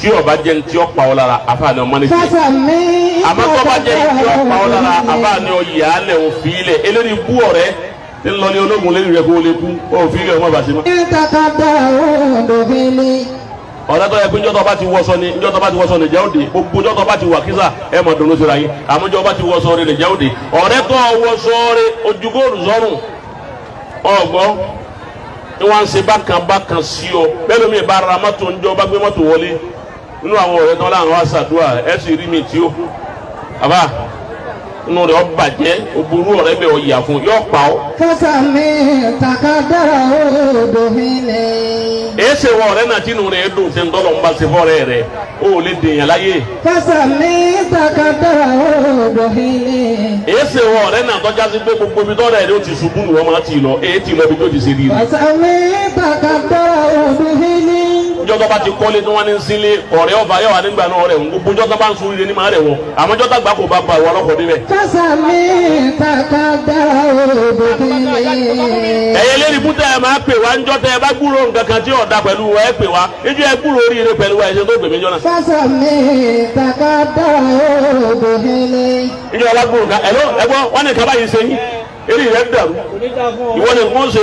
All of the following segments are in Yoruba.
Tí ó bá jẹ́ ntí ó pa ọ́ lára, àfààní ọmọ ní tiẹ̀. Fásàmì Àmọ́ tó bá jẹ́ ntí ó pa ọ́ lára, àfààní ọ̀yà alẹ̀ òfin ilẹ̀ eléyìí bú ọ̀rẹ́ tí ń lọ ní ológun lérí rẹ̀ kó o lè kú òfin ilẹ̀ ọmọ bàṣẹ mọ́. Ìtàkàdà òdòbílì. Ọ̀rẹ́ tó yẹ pé njọ́ tó bá ti wọṣọ ni, njọ́ tó bá ti wọṣọ nìjẹ́ òde, gbogbo njọ́ tó bá ti wà kísà ẹ mọ̀ dùnú síra yín, àmọ́ njọ́ bá ti wọṣọ rẹ nìjẹ́ òde. Ọ̀rẹ́ tó wọṣọ rẹ ojú góòlù sọ́rùn ọ̀gbọ́n ni wọ́n ń ṣe bákan bákan sí ọ bẹ́ẹ̀ lómi ìbá ra mọ́tò, njọ́ bá gbé mọ́tò wọlé nínú àwọn ọ̀rẹ́ tó láwọn wá ṣàdúrà ẹ sì rí mi tí ó bàbá inú rẹ̀ ọ bàjẹ́, òbúrú ọ̀rẹ́ bẹ̀ ọ yà fún yọ pa ọ́. Fásàmì ìtàkàdà òdòbílì. Èsè wọ ọ̀rẹ́ náà tínú rẹ̀ dùn ṣe ń tọ́lọ̀ ń bá ṣe fọ́ọ̀rẹ́ rẹ̀ ó lè dèèyàn láyé. Fásàmì ìtàkàdà òdòbílì. Èsè wọ ọ̀rẹ́ náà tọ́já sí pé gbogbo ibi tọ́rẹ̀ rẹ̀ ó ti ṣubú nù wọ́n máa ti lọ, èyí ti lọ ibi tó ti ṣe rí rẹ̀. Fásàmì ìtàkàdà òdòbílì. Njọ́ tó bá ti kọ́lé tí wọ́n ní sílé ọ̀rẹ́ ọba yóò wá nígbà náà rẹ̀ gbogbo njọ́ tó bá ń sun ire ní máa rẹ̀ wọ́n, àmọ́ njọ́ tó gbà kó bá ba ìwọ ọlọ́kọ̀ débẹ̀. Fásàmì ìtàkàdà òdòbílì. Ẹ̀yẹ lérí bútẹ́ ẹ máa pè wá njọ́ tẹ́ ẹ bá gbúrò nǹkan kan tí ọ̀dà pẹ̀lú wa ẹ pè wá, njọ́ ẹ gbúrò oríire pẹ̀lú wa ẹ ṣe tó gbèmí jọ náà. Fásàmì ìtàkàdà òdòbílì. Njọ́ ẹ bá gbúrò nǹkan ẹ lọ ẹ gbọ́ wọn ní nǹkan báyìí ṣe yín eré rẹ̀ dàrú ìwọ ni nǹkan ṣe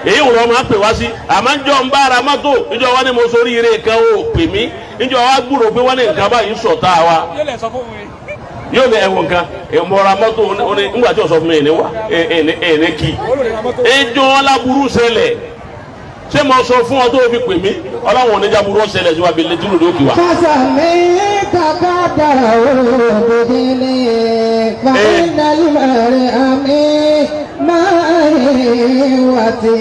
èyí wọ́n máa pè wá sí. Àmọ́ njọ́ ń bá ara mọ́tò njọ́ wa ni mo sọ oríire kan ó pè mí, njọ́ wa gbúrò pé wọ́n ní nǹkan báyìí sọ̀tá wa yóò ní ẹ̀wọ̀n kan mọ̀ra mọ́tò ó ní ńgbà tí o sọ fún mi ẹ̀ní wá ẹ̀ní kì í ẹjọ́ láburú ṣẹlẹ̀ ṣé mo sọ fún ọ tó o fi pè mí? Ọlọ́run oníjà burú ṣẹlẹ̀ sí wa bí létí lòdì òkè wa. Fásàmì ìtàkàdà òdòbílì. Fàínàlì àmì máa ń wà tí.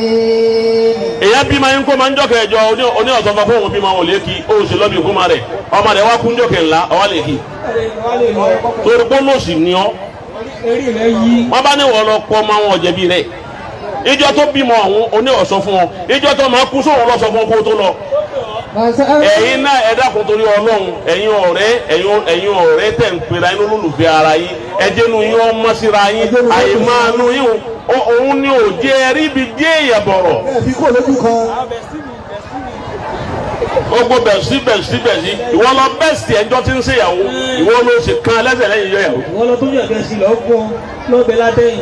Èyàn bímọ yín kó máa ń jọkẹ ẹjọ oní ọ̀sán fún òun bímọ òun lè kí o sì lọ́bì kú ma rẹ̀ ọmọ rẹ̀ wá kú ń jọkẹ ńlá ọwá lè kí torí pé lòsì ní ọ. Wọ́n bá ní wọ́n lọ kọ́ ọmọ wọn jẹ̀bi rẹ̀ ìjọ tó bímọ ọ̀hún oní ọ̀sán fún ọ ìjọ tó máa kú sóhun lọ́sọ fún ọ kó tó lọ. Ẹ̀yin náà ẹ dákun torí Ọlọ́run, ẹ̀yin ọ̀rẹ́, ẹ̀yin ọ̀rẹ́ tẹ̀ ń pera inú olólùfẹ́ ara yín, ẹjẹ́ nu yín ọmọ síra yín àyè máa nu yín òun ni ò jẹ́ rí ibi jẹ́ èèyàn bọ̀rọ̀. Gbogbo bẹ̀sí bẹ̀sí bẹ̀sí ìwọ lọ bẹ́sì ẹjọ́ tí ń ṣèyàwó ìwọ ló ṣe kan lẹ́sẹ̀ lẹ́yìn yọ ìyàwó. Ìwọ lọ tó yàn bẹ́ẹ̀ sí lọ́ọ́ fún ọ lọ́bẹ̀ ládẹ́yìn.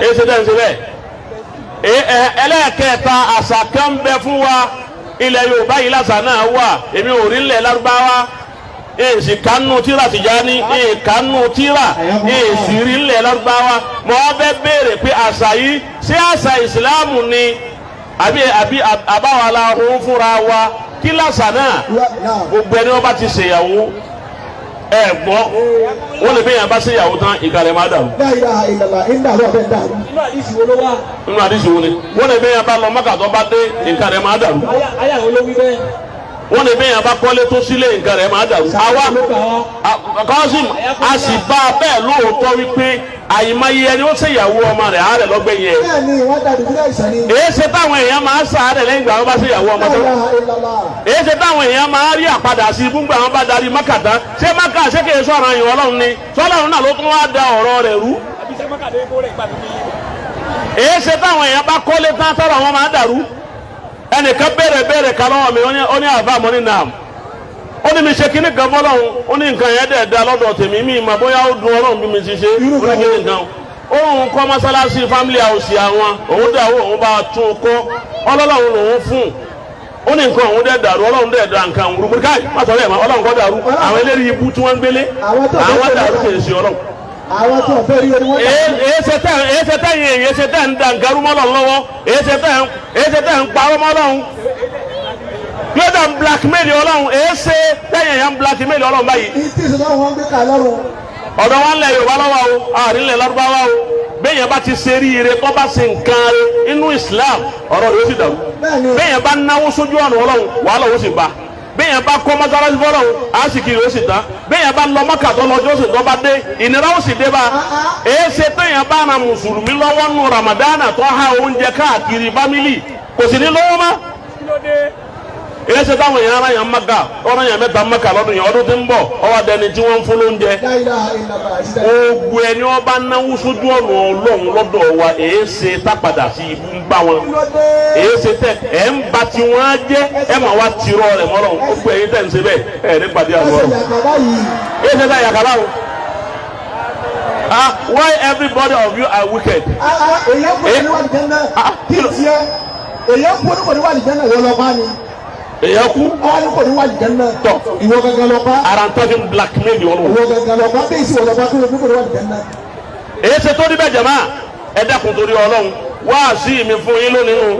Èsì tẹ̀ ń ṣe bẹ́ẹ̀. Ẹlẹ́ẹ̀kẹta àṣà kan ń bẹ fún wa ilẹ̀ Yorùbá yìí làṣà náà wà, èmi ò rí ilẹ̀ Lárúbáwá, èsì kánú tíra Tìjání, èkánú tíra èsì rí ilẹ̀ Lárúbáwá. Mọ̀ ọ́ bẹ́ béèrè pé àṣà yìí ṣé àṣà Ìsìláàmù ni àbí àbí àbáwa la ń fúnra wa kí làṣà náà? Gbogbo ẹni wọn bá ti ṣèyàwó ẹ gbọ́ wọn lè bẹ́yàn bá ṣèyàwó tán ìka rẹ̀ máa dàrú. Nínú àdìsí wo ló wà? Nínú àdìsí wo ni wọn lè bẹ́yàn bá lọ Mákà tó bá dé nǹkan rẹ̀ máa dàrú. Ayé àwọn olówí bẹ́ẹ̀. Wọn lè bẹ́yàn bá kọ́lé tó sílé nǹkan rẹ̀ máa dàrú. Àwa Kasim a sì bá a bẹ́ẹ̀ lóòótọ́ wípé àyìnmáyé ẹni ó ṣèyàwó ọmọ rẹ̀ àárẹ̀ lọ́gbẹ̀yìn ẹ̀. Èyí ṣe táwọn èèyàn máa ń sàárẹ̀ lẹ́yìn ìgbà wọn bá ṣèyàwó ọmọ tán. Èyí ṣe táwọn èèyàn máa rí àpadà sí ibú gbà wọn bá darí Mákà tán. Ṣé Mákà ṣé kìí sọ̀rọ̀ àyàn Ọlọ́run ni? Sọlọ́run náà ló tún wá da ọ̀rọ̀ rẹ̀ rú. Èyí ṣe táwọn èèyàn bá kọ́lé tán tọ́rọ̀ wọn máa dàrú. Ẹnìkan béèrè kan lọ́wọ́ mi, ó ní àbá mọ́ ní nàám. Ó ní mi ṣe kíní kan fọlọ́run, ó ní nǹkan yẹn dẹ̀ da lọ́dọ̀ tèmi, mi mà bóyá ó dùn Ọlọ́run bí mi ti ṣe, ó ní kíní nǹkan. Òun kọ́ mọ́sálásí family house àwọn, òun dà ó òun bá tún kọ́, Ọlọ́run lòun fún. Ó ní nǹkan òun dẹ̀ dàrú, Ọlọ́run dẹ̀ da nǹkan òun rúgbìn káì, má sọ̀rọ̀ ẹ̀ mọ́, Ọlọ́run kọ́ dàrú, àwọn eléyìí ibú tí wọ́n ń gbélé, àwọn dàrú kì í ṣe Ọlọ́run. Àwọn tó fẹ́ rí orí wọn. Èyí ṣe tẹ́ yẹn, èyí ṣe tẹ́ ń da nǹkan rú mọ́ Ọlọ́run lọ́wọ́, èyí ṣe tẹ́ ń parọ́ mọ́ Ọlọ́run. Yóò dà ń blackmail Ọlọ́run, èyí ṣe tẹ́yìn yẹn ń blackmail Ọlọ́run báyìí. Ìtì ìṣẹ̀lẹ̀ wọn gbé ká lọ́rùn. Ọ̀dọ̀ wa ń lẹ̀ Yorùbá lọ́wọ́ o, àárín lẹ̀ Lárúbáwá o. Bẹ́ẹ̀yẹn bá ti ṣe rí ire tó bá ṣe nǹkan rẹ̀ inú Islam ọ̀rọ̀ rẹ̀ ó sì dàrú. Bẹ́ẹ̀yẹn bá náwó sójú ọ̀nà Ọlọ́run wàhálà ó sì bá. Bẹ́ẹ̀yẹn bá kọ́ mọ́sálásí fọ́lọ́run àásìkiri ó sì tán. Bẹ́ẹ̀yẹn bá lọ Mákà tó lọ jọ́sìn tó bá dé ìnira ó sì dé bá. Èé ṣe tẹ́yìn bá ra mùsùlùmí lọ́wọ́ nù Ramadana tó há oúnjẹ káàkiri fámìlì kò sì ní lọ́wọ́ mọ́. Èyí ṣe táwọn èèyàn ara yàn Mákà, ọ̀rọ̀ yàn mẹ́ta Mákà lọ́dún yẹn, ọdún tí ń bọ̀ ọwọ́ adẹni tí wọ́n ń fún lóúnjẹ. La ilaha illallah. Gbogbo ẹni wọn bá náwó sójú ọ̀nà Ọlọ́run lọ́dọ̀ wa, èyí ṣe tápadà sí ibú ń bá wọn. Kí ló dé? Èyí ṣe tẹ ẹ ń ba tí wọn á jẹ, ẹ mà wá tirọ rẹ mọ́lọ́run. Gbogbo ẹ̀yin tẹ̀ ń ṣe bẹ́ẹ̀, ẹ ní pàdé àwọn Ẹsẹ̀ ọ̀rọ̀. yàtọ̀ báyìí. Èyí ṣe tá yàkàrà o. Ah, why everybody of you are wicked? Ah, ah, èèyàn kò ní wà ní jẹ́nà. Kí n tiẹ̀? Èèyàn kú ní kò ní wà ní jẹ́nà, ìwọ lọ pa ni. Èyàn kú. Wọ́n ní kò ní wà ní jẹ́nà. Tọ́. Ìwọ gangan lọ pa. Ara ń tọ́jú blackmail yọ̀ ọ́. Ìwọ gangan lọ pa. Bẹ́ẹ̀ sì wọ lọ pa kí ló ní kò ní wà ní jẹ́nà. Èyí ṣe tó níbẹ̀ jẹ̀má, ẹ dákun torí Ọlọ́run, wáàsí mi fún yín lónìí nù,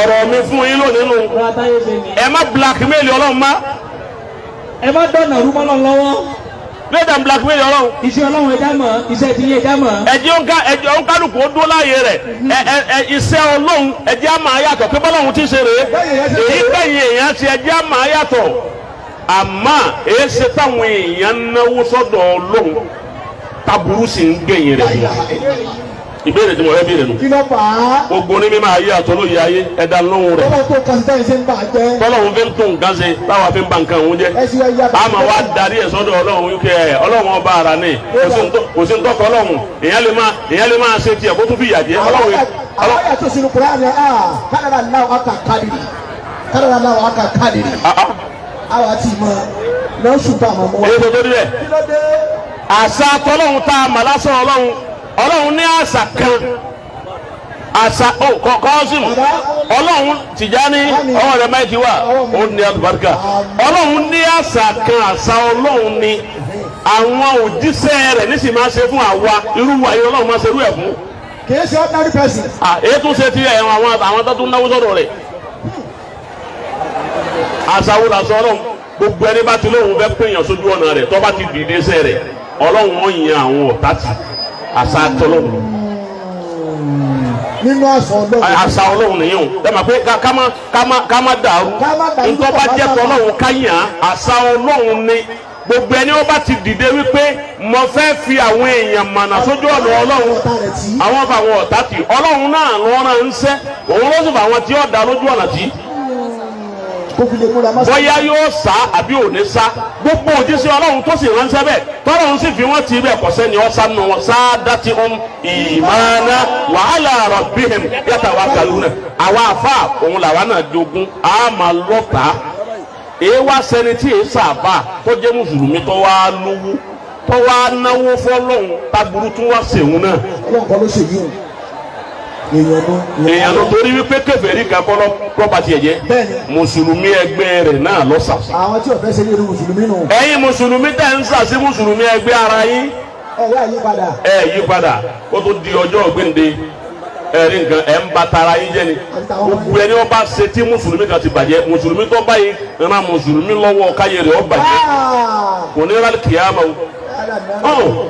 ọ̀rọ̀ mi fún yín lónìí nù, Ọ̀rọ̀ àtayé ṣe ni. ẹ má blackmail Ọlọ́run má. Ẹ má dọ̀nà rúmọ́ lọ lọ́wọ́. Lẹ́dà blackmail Ọlọ́run. Iṣẹ́ Ọlọ́run ẹja mọ̀, iṣẹ́ ti yín ẹja mọ̀. Ẹjẹ́ òǹkà ẹjẹ́ òǹkàlùkù ó dúró láàyè rẹ̀. Ẹ ẹ ẹ iṣẹ́ Ọlọ́run ẹjẹ́ á máa yàtọ̀ pé bọ́lọ́run ti ṣe rèé. Èyí gbẹ̀yìn èèyàn ṣe ẹjẹ́ á máa yàtọ̀. Àmọ́ èyí ṣe táwọn èèyàn náwó sọ́dọ̀ Ọlọ́run taburú sì ń gbẹ̀yìn rẹ̀. Ìbéèrè tí mo fẹ́ béèrè nù. Kí ló fà á? Gbogbo ní mímọ́ ayé àtọ́lóye ayé ẹ̀dá lóhùn rẹ̀. Tọ́lọ́ tó kásítà yìí ṣe ń bà á jẹ́. Tọ́lọ́hún fi ń tún nǹkan ṣe táwa fi ń ba nǹkan òun jẹ́. Ẹ sì wá yá bàbá. A máa wá darí ẹ̀ sọ́dọ̀ Ọlọ́run wípé ẹ̀ Ọlọ́run ọba ara ni kò sí ń tọ́kọ Ọlọ́run, èèyàn lè máa ṣe tiẹ̀ kó tún fi ìyà jẹ Ọlọ́run. Àwọn yàtọ̀ sínú Kùránì, ah, kádàrá náà aka kádìrì. Kádàrá náà aka kádìrì. Àwọn àti ìmọ̀ náà ṣùgbọ́n àmọ́ mọ́ wa. Èyí tó tó dé. Kí ló dé? Àṣà tọ́lọ́hún tá a mà lásán Ọlọ́run, Ọlọ́run ní àṣà kan, àṣà ó kọ́ọ́sìmù Ọlọ́run Tìjání ọwọ́ rẹ̀ máìkì wà ó ní àlùbáríkà. Ọlọ́run ní àṣà kan, àṣà Ọlọ́run ni àwọn òjíṣẹ́ rẹ̀ nísì máa ṣe fún àwa, irú wa yìí Ọlọ́run máa ṣe irú ẹ̀ fún. Kìí ṣe ordinary person. Èyí tún ṣe ti ẹ̀wọ̀n àwọn tó tún náwó sọ́dọ̀ rẹ̀. Àṣà wo làṣọ Ọlọ́run? Gbogbo ẹni bá ti lóun fẹ́ pèèyàn sójú ọ̀nà rẹ̀, tó bá ti dìde sẹ́ rẹ̀, Ọlọ́run ó yan àwọn ọ̀tá tì. Àṣà tọ́lọ́run. Nínú àṣà Ọlọ́run. Àṣà Ọlọ́run nìyẹn o. Ẹ mà pé ká má dàrú. Ká má dàrú. Ntọ́ bá jẹ́ tọ́lọ́run ká yàn án. Àṣà Ọlọ́run ni gbogbo ẹni ó bá ti dìde wípé mo fẹ́ fi àwọn èèyàn mọ̀nà sójú ọ̀nà Ọlọ́run, Ọ̀tá rẹ̀ tí. àwọn fa àwọn ọ̀tá tì. Ọlọ́run náà lọ́rọ̀ ń sẹ́, òun ló sì fa àwọn tí ó dá lójú ọ̀nà tì. Kó fi lè múra má sọ. Bóyá yóò sá àbí ò ní sá, gbogbo òjíṣẹ́ Ọlọ́run tó sì ránṣẹ́ bẹ́ẹ̀ tọ́lọ́run sì fi wọ́n ti bẹ́ẹ̀ kọ́sẹ́ ni ọ́ sánú wọn sáádá tí ń ìmáná wàhálà rabbihim yatawakkaluna. Àwa àfa òun làwa náà jogún a máa lọ́ta. Èyí wá sẹni tí èyí sàbà tó jẹ́ mùsùlùmí tó wá lówó tó wá náwó fọlọ́hún taburú tó wá sèwọ́n náà. Ọlọ́run kọ́ ló ṣe yìí o. Èèyàn ló. Èèyàn ló torí wípé kèfèrí kan kọ́ lọ́ bá tiẹ̀ jẹ́. Bẹ́ẹ̀ni. Mùsùlùmí ẹgbẹ́ rẹ̀ náà ló sà. Àwọn tí ò fẹ́ ṣe ní irú mùsùlùmí nù. Ẹ̀yin mùsùlùmí tẹ̀ ń sà sí mùsùlùmí ẹgbẹ́ ara yín. Ẹ yá yí padà. Ẹ yí padà kó tó di ọjọ́ ògbéǹde. Ẹ rí nǹkan ẹ̀ ń ba tara yín jẹ́ ni. Gbogbo ẹni wọ́n bá ṣe tí mùsùlùmí kan ti bàjẹ́, mùsùlùmí tó báyìí ran mùsùlùmí lọ́wọ́ káyé rẹ̀ ó bàjẹ́. Kò ní rálí kìámà o.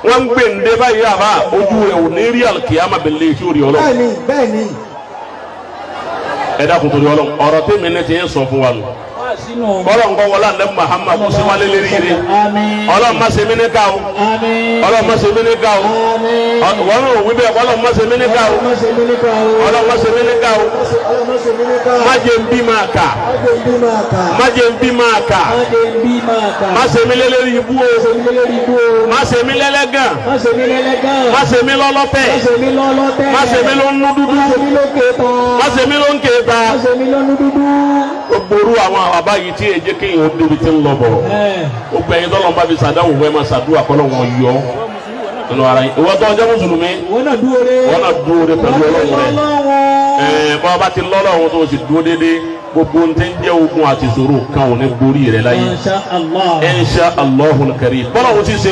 Wọ́n ń gbèǹde báyìí àbá ojú rẹ̀ ò ní rí àlùkìyàmà bẹ̀lẹ̀ tí ó rí Ọlọ́run. Bẹ́ẹ̀ni bẹ́ẹ̀ni. Ẹ dákun torí Ọlọ́run, ọ̀rọ̀ tèmi ní ti ń sọ fún wa nù. Kọ́lọ̀ nǹkan wọlé àlẹ́ Muhammad kó sèwálé lérí yìí. Àmín. Ọlọ́run má ṣe mí ní ká o. Àmín. Ọlọ́run má ṣe mí ní ká o. Àmín. Wọ́n náà wí bẹ́ẹ̀, Ọlọ́run má ṣe mí ní ká o. Má ṣe mí ní ká o. Ọlọ́run má ṣe mí ní ká o. Ọlọ́run má ṣe mí ní ká. Má jẹ́ ń bí máa kà. Má jẹ́ ń bí máa kà. Má jẹ́ ń bí máa kà. Má jẹ́ ń bí máa kà. Má ṣe mí lélẹ́rí ibú o. Má ṣe mí lélẹ́rí ibú o. Má ṣe mí lẹ́lẹ́gàn. Má ṣe mí lẹ́lẹ́gàn. Má ṣe mí lọ́lọ́tẹ̀. Má ṣe mí lọ́lọ́tẹ̀. Má ṣe mí lónú dúdú. Má ṣe mí lókè tán. Má ṣe mí lóńkè ta. Má ṣe mí lónú dúdú. Gbogbo orú àwọn àbá yìí tí èjé kéèyàn ó débi tí ń lọ bọ̀rọ̀. Gbogbo ẹ̀yin tọ́lọ́ ń bá fi sàdáwò fún ẹ máa ṣàdúrà kọ́ lọ́wọ́ yọ nínú ara yìí. Ìwọ tó ọjọ́ mùsùlùmí, Ìwọ náà dúró re. ìwọ náà dúró re pẹ̀lú Ọlọ́run rẹ. Bọ́ bá ti lọ́lọ́run tó o sì dúró déédéé, gbogbo ohun tí ń jẹ́ ogun àti ìṣòro kan ò ní borí rẹ láyé. Insha Allah. Insha Allahul Karim. Bọ́lá òun ti ṣe.